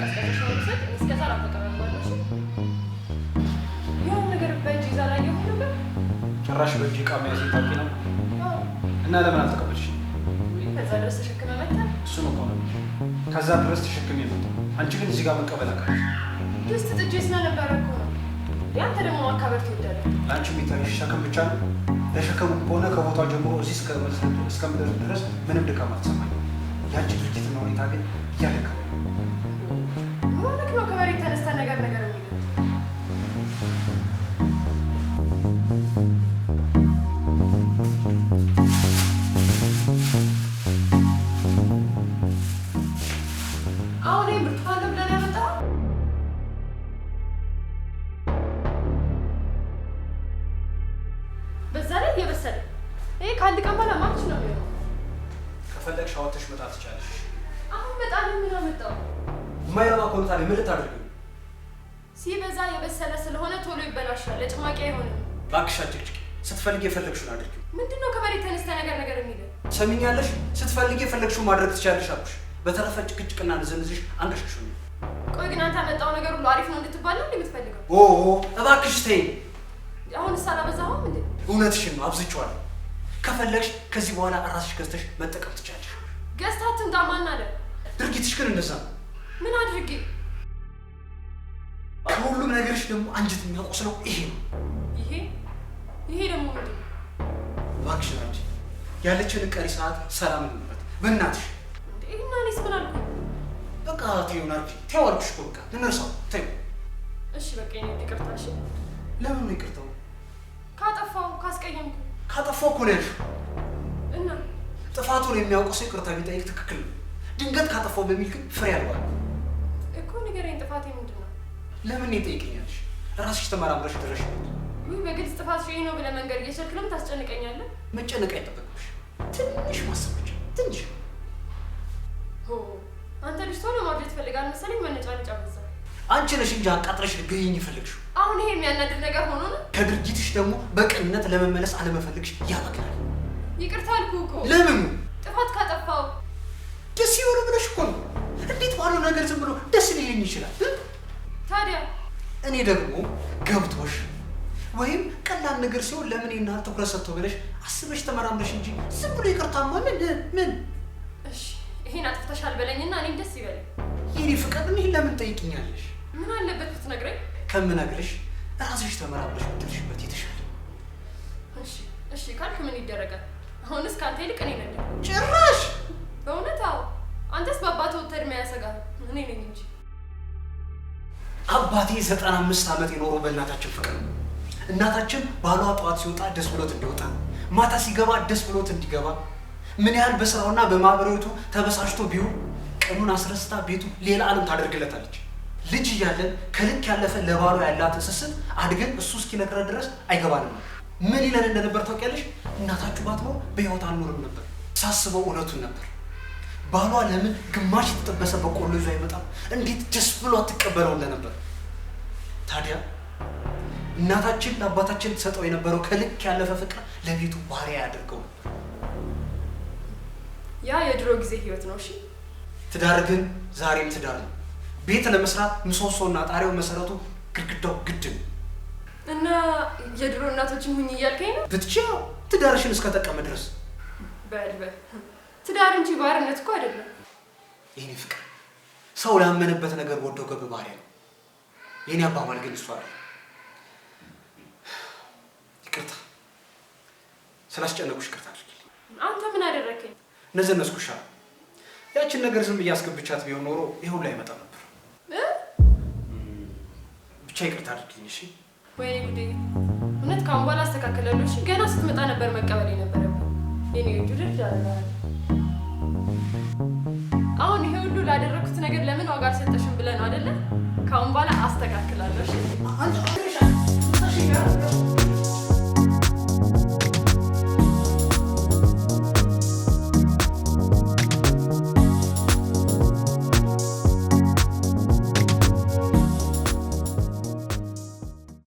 ቀዝቀዝ ሻወር ውሰድ። እኔ እስከዛ እራት አቀራርባለሁ። እሺ? የሆነ ነገር በእጅ ይዛ አላየሁም ነበር። ጭራሽ በእጅ ዕቃ መያዝ ታውቂ ነው። አዎ። እና ለምን አልተቀበልሽ? ውይ፣ ከዛ ድረስ ተሸክመ መጥተህ። እሱን እኮ ነው የምልሽ። ከዛ ድረስ ተሸክሜ መጣሁ። አንቺ ግን እዚህ ጋር መቀበል አቃተሽ። ድስት ጥጄ ስለነበረ እኮ ነው። ያንተ ደግሞ ማካበር ትወዳለህ። ለአንቺ የሚታይሽ ሸክም ብቻ ነው። ለሸክሙ ከሆነ ከቦታው ጀምሮ እዚህ እስከምደርስ ድረስ ምንም ድካም አልተሰማኝም። የአንቺ ድርጊትና ሁኔታ ግን እያደከመኝ ነው። ምን ሆነህ ነው ከመሬት ተነስተህ ነገር ነገር የሚለው? አሁን ይሄ ብርቱካን ነው ብለህ ነው ያመጣኸው? በዛ ላይ እየበሰለ፣ ይሄ ከአንድ ቀን በኋላ ማች ነው የሚሆነው። ከፈለግሽ አወጥተሽ መጣል ትችያለሽ። አሁን በጣም ምን አመጣው? የማይረባ ከሆነ ታዲያ ምን ልታደርጊው? ሲበዛ የበሰለ ስለሆነ ቶሎ ይበላሻል። ለጭማቂ አይሆንም። እባክሽ አጭቅጭቂ። ስትፈልጊ የፈለግሽውን አድርጊው። ምንድን ነው ከመሬት ተነስተህ ነገር ነገር የሚለው? ሰሚኛለሽ? ስትፈልጊ የፈለግሽውን ማድረግ ትችያለሽ አልኩሽ። በተረፈ ጭቅጭቅና ንዝንዝሽ አንገሽግሾኛል። ቆይ ግን አንተ ያመጣው ነገር ሁሉ አሪፍ ነው እንድትባል ነው እንዴ የምትፈልገው? ኦ እባክሽ ተይኝ። አሁንስ አላበዛኸውም እንዴ? እውነትሽን ነው፣ አብዝቼዋለሁ። ከፈለግሽ ከዚህ በኋላ ራስሽ ገዝተሽ መጠቀም ትችያለሽ። ገዝተህ አትምጣ ማን አለ? ድርጊትሽ ግን እንደዛ ነው። ምን አድርጌ? ከሁሉም ነገርሽ ደግሞ አንጀት የሚያቆስለው ይሄ ነው። ይሄ ይሄ ደግሞ ምንድን ነው? እባክሽ ናንቺ ያለችንን ቀሪ ሰዓት ሰላም እንኑበት በእናትሽ። እንዴ እና እኔስ ምን አልኩኝ? በቃ ተይው ናርዲ፣ ተይው አልኩሽ እኮ በቃ እንርሳው፣ ተይው። እሺ በቃ የኔ ውድ ይቅርታ። እሺ። ለምን ነው ይቅርታው? ካጠፋው ካስቀየምኩ። ካጠፋው እኮ ነው ያልሽው። እና ጥፋቱን የሚያውቅ ሰው ይቅርታ ቢጠይቅ ትክክል ነው። ድንገት ካጠፋው በሚል ግን ፍሬ አልባ ነው። እኮ ንገረኝ፣ ጥፋቴ ምንድን ነው? ለምን እኔን ትጠይቂኛለሽ? ራስሽ ተመራምረሽ ድረሽበት። ውይ በግልጽ ጥፋትሽ ይሄ ነው ብለህ መንገድ እየቻልክ ለምን ታስጨንቀኛለህ? መጨነቅ አይጠበቅብሽ። ትንሽ ማሰብ ብቻ፣ ትንሽ። ሆ አንተ ልጅ ቶሎ ማርጀት ትፈልጋለህ መሰለኝ፣ መነጫነጫ በዛ። አንቺ ነሽ እንጂ አቃጥለሽ ልትገይኝ የፈለግሽው። አሁን ይሄ የሚያናድድ ነገር ሆኖ ነው? ከድርጊትሽ ደግሞ በቅንነት ለመመለስ አለመፈለግሽ ያበቅናል። ይቅርታ አልኩህ እኮ። ለምኑ? ጥፋት ካጠፋው። ደስ ይሆነ ብለሽ እኮ ነው። እንዴት ባለው ነገር ዝም ብሎ ደስ ሊለኝ ይችላል? ታዲያ እኔ ደግሞ ገብቶሽ ወይም ቀላል ነገር ሲሆን ለምን ይሄን ያህል ትኩረት ሰጥቶ ብለሽ አስበሽ ተመራምረሽ እንጂ ዝም ብሎ ይቅርታማ ምን ምን? እሺ ይሄን አጥፍተሻል በለኝና እኔም ደስ ይበለኝ። የኔ ፍቅር እኔን ለምን ጠይቅኛለሽ? ምን አለበት ብትነግረኝ? ከምነግርሽ ራስሽ ተመራምረሽ ብትደርሽበት የተሻለ። እሺ እሺ ካልክ ምን ይደረጋል? አሁንስ ከአንተ ይልቅ እኔ ነኝ። ጭራሽ በእውነት አዎ። አንተስ በአባትህ ወጥተህ እድሜ ያሰጋል፣ እኔ ነኝ እንጂ። አባቴ 95 ዓመት የኖረው በእናታችን ፍቅር ነው። እናታችን ባሏ ጠዋት ሲወጣ ደስ ብሎት እንዲወጣ፣ ማታ ሲገባ ደስ ብሎት እንዲገባ፣ ምን ያህል በስራውና በማህበራዊቱ ተበሳጭቶ ቢውል ቀኑን አስረስታ ቤቱ ሌላ ዓለም ታደርግለታለች። ልጅ እያለን ከልክ ያለፈ ለባሏ ያላትን ስስት አድገን እሱ እስኪነግረን ድረስ አይገባንም። ምን ይለን እንደነበር ታውቂያለሽ? እናታችሁ ባትኖር በህይወት አልኖርም ነበር። ሳስበው እውነቱን ነበር። ባሏ ለምን ግማሽ የተጠበሰ በቆሎ ይዞ አይመጣም? እንዴት ደስ ብሎ አትቀበለው እንደነበር። ታዲያ እናታችን ለአባታችን ትሰጠው የነበረው ከልክ ያለፈ ፍቅር ለቤቱ ባሪያ ያደርገው ነበር። ያ የድሮ ጊዜ ህይወት ነው። እሺ ትዳር ግን ዛሬም ትዳር ነው። ቤት ለመስራት ምሰሶና ጣሪያው መሰረቱ ግድግዳው ግድ ነው። እና የድሮ እናቶችን ሁኝ እያልከኝ ነው? ብትችይው ትዳርሽን እስከጠቀመ ድረስ። በል በል፣ ትዳር እንጂ ባርነት እኮ አይደለም። የኔ ፍቅር ሰው ላመነበት ነገር ወዶ ገብ ባሪያ ነው። የኔ አባባል ግን እሱ አይደለም። ይቅርታ ስላስጨነቁሽ ይቅርታ አድርጊልኝ። አንተ ምን አደረከኝ? ነዘነዝኩሻ። ያችን ነገር ዝም ብዬ አስገብቻት ቢሆን ኖሮ ይሄ ሁሉ አይመጣም ነበር። እ? ብቻ ይቅርታ አድርጊልኝ እሺ። ወይኔ ጉዴ! እውነት ከአሁን በኋላ አስተካክላለሁ። እሺ ገና ስትመጣ ነበር መቀበል የነበረብህ። የኔ ውድ ውድድ አደርግሃለሁ። አሁን ይሄ ሁሉ ላደረኩት ነገር ለምን ዋጋ አልሰጠሽም ብለህ ነው አይደለ? ከአሁን በኋላ አስተካክላለሁ። እሺ